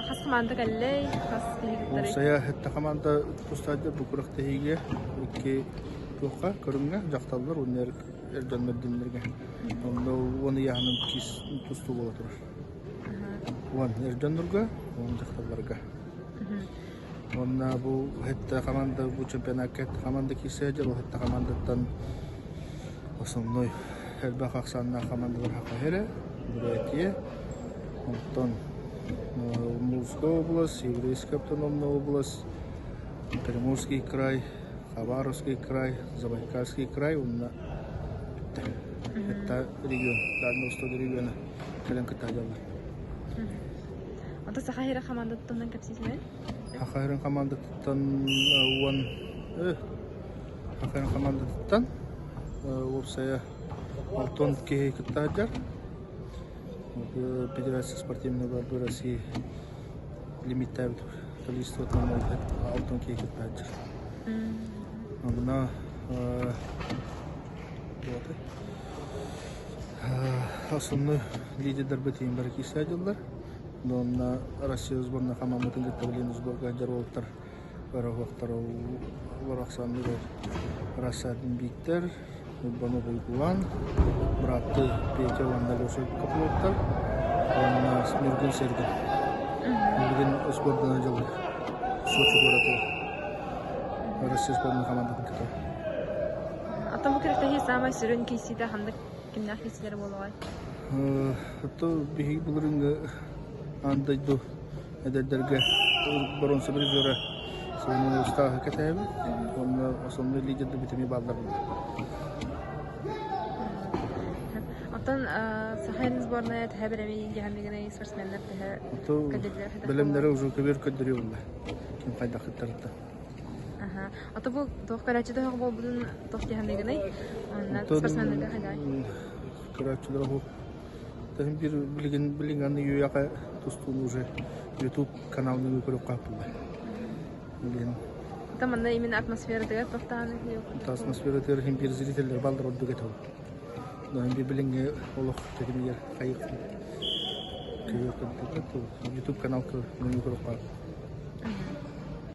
Хас хамаанда кэллэй, хас киһи кыттарый? Уопсайа сэттэ хамаанда тустааччы бу күрэхтэһиигэ икки туохха көрүҥҥэ дьахталлар уонна эр дьоннор дэннэргэ. Онно уон ыйааһынын тустуу буола турар. Уон эр дьоннорго, уон дьахталларга. Уонна бу сэттэ хамаанда бу чемпионакка сэттэ хамаанда киирсэ сылдьар, ол сэттэ хамаандаттан основной элбэх ахсааннаах хамаандалар Саха сирэ, Бурятия, онтон Мурская область, Еврейская автономная область, Приморский край, Хабаровский край, Забайкальский край уонна это регион, Дальний Восток региона кэлэн кытта сылдьаллар. Ото Саха сирэ хамаандаттан кэпсиисинэн? Саха сирин хамаандатыттан уон Саха сирин хамаандатыттан уопсайа алтан киһи кытта сылдьар. Федерация спортивной борьбы России лимиттээбит количествотынан алтан киһи кытта сылдьар. Онно основной лидердарбыт иһин бары киирсэ сылдьаллар. Онно Россия сборная хамаандатын кытта билигин сборга сылдьар уолаттар Ыраһыахтар олор Рассадин Бииктэр, Урбанов Уйгулан, бырааттыы Петя уонна Леша Копыловтар уонна Ньургун Сергин. Билигин сбордана дьыллар Сочи куоратыгар Россия сборная командатын кытары. Оттон бу күрэхтэһии саамай сүрүн киирсиитэ ханнык кимнээх киирсиилэрэ буолуоҕай? Ото биһиги былырыыҥҥы аан дойду эдэрдэргэ боруонса призера Соломон Устааһы кэтэһэбит уонна основной лидердэрбит эмиэ бааллар Оттон Саха сборная төһө бэлэмий дьаһаммыгынай спортсменнар төһө көрдөрдүлэр? Бэлэмнэрэ уже көбүөр көрдөрүү буолла. Ким хайдах кыттарыттан. Аха. Ото бу туох көрөөччү төһө буолбутун туох дьаһаммыгынай? Онна спортсменнарга хайдах? Көрөөччүлэр Тыһым биир билигин билигин аны үөҕэ тустууну уже YouTube каналын көрүөххэ хааппыллар. Билигин Там манна именно атмосфератыгар тохтааны атмосфератыгар иһин биир зрителлэр баллар ордук этэ. Наһын биир билиҥҥи олох тэтимигэр хайык YouTube канал көрүөххэ.